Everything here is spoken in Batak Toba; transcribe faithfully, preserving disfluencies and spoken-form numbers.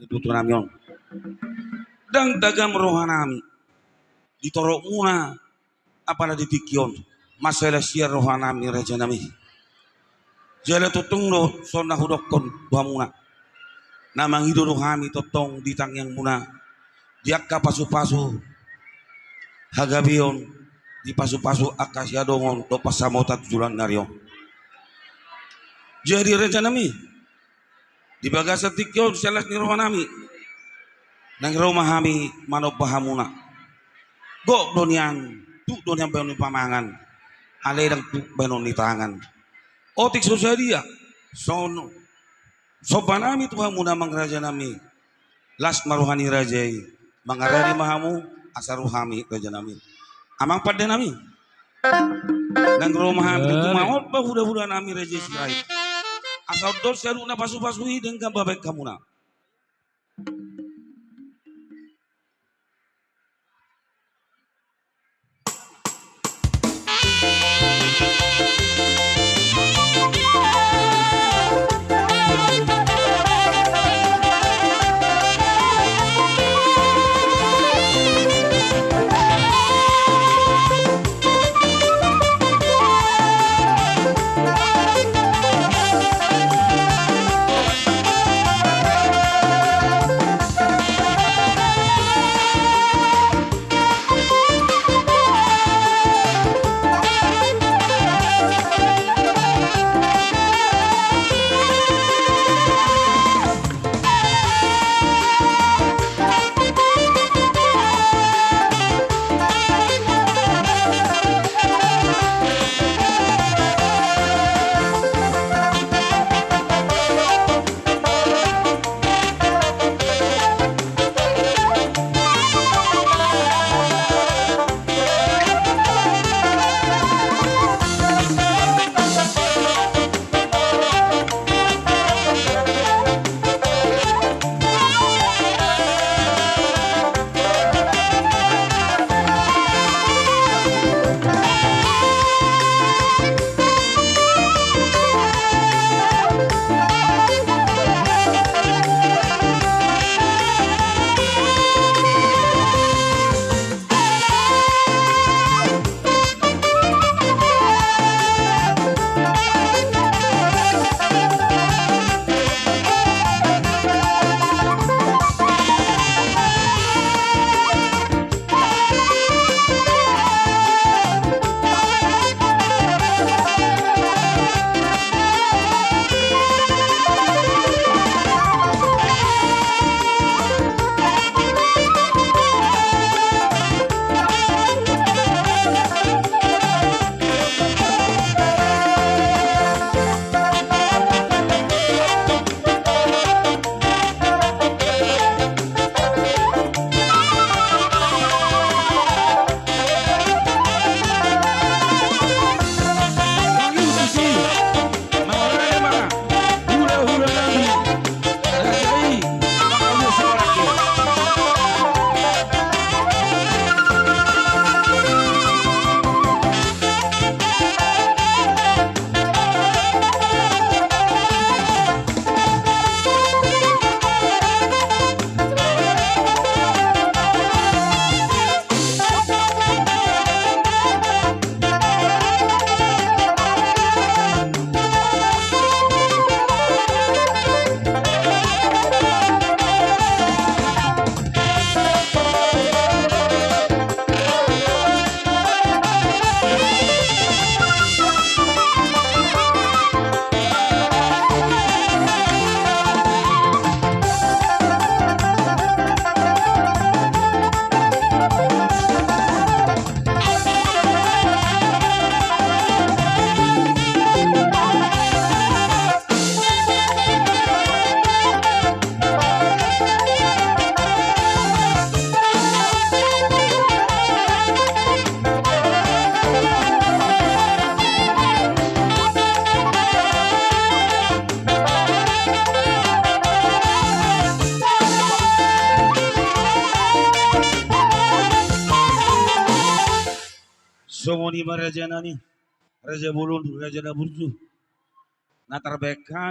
tutu nami on. Ndang tagam roha nami di torop muna, apala di tingki on, mansai las ia roha nami, raja nami. Jala tongtong do songon na hudokkon tu hamuna, na mangido do hami tongtong di tangiang muna, di angka pasu-pasu hagabeon, di pasu-pasu angka siadongan dohot pansamotan tu joloan ni ari on. Jadi raja nami, di bagasan tingki on sian las ni roha nami, naeng ro ma hami manomba hamuna. Gok do nian, tuk do nian bahenon ni pamangan, alai ndang tuk bahenon ni tangan. Otik so sadia, songon somba nami tu hamuna amang raja nami. Las ma roha ni raja i, mangarani ma hamu, asa ro hami raja nami. Amang pande nami, naeng ro ma hami, tutu mangot ma huda-huda nami raja i Sirait, asa undol siaduk na pasu-pasu i denggan bahen hamuna. Songon i ma raja nami, raja bolon, raja na burju, na tarbahen hami.